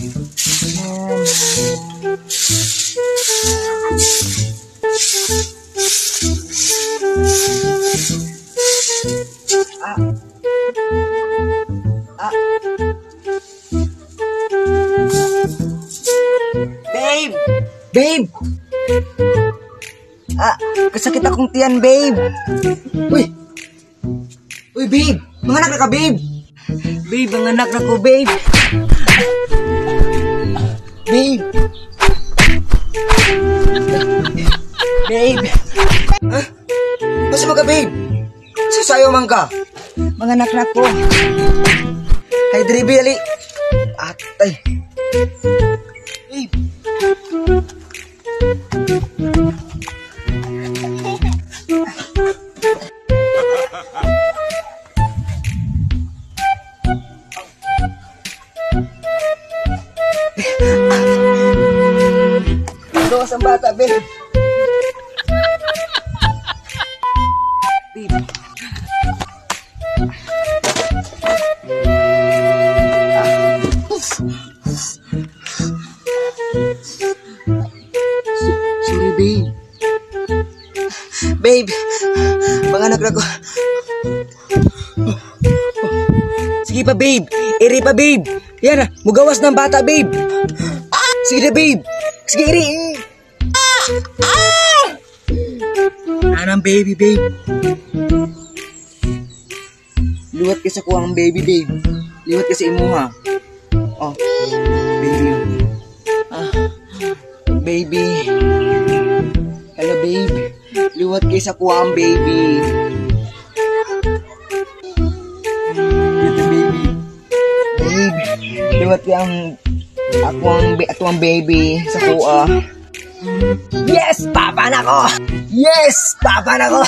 Ah. Ah. Babe! Babe! Ah, kasakit akong tiyan, babe. Uy! Uy, babe! Manganak na ka, babe! Babe, manganak na ko, babe! Babe! Babe! Ha? Basta mo ka, babe? Sasayo man ka. Manganak na ko. Hay, dribi, ali. Atay. Babe! Gawas ang bata, babe. Babe. Sorry, babe. Babe, manganak na ko. Sige pa, babe. Iri pa, babe. Yan na, mugawas ng bata, babe. Sige na, babe. Sige, iri. Ah! Anang baby, babe. Liwat ka sa kuwang baby, babe. Liwat ka sa imuha. Oh, baby. Ah, baby. Hello, babe. Liwat kay sa kuwang baby. Dito, baby. Babe, liwat kay ang ako ang ato ang baby sa kuha. Yes, papa na ko. Yes, papa na ko.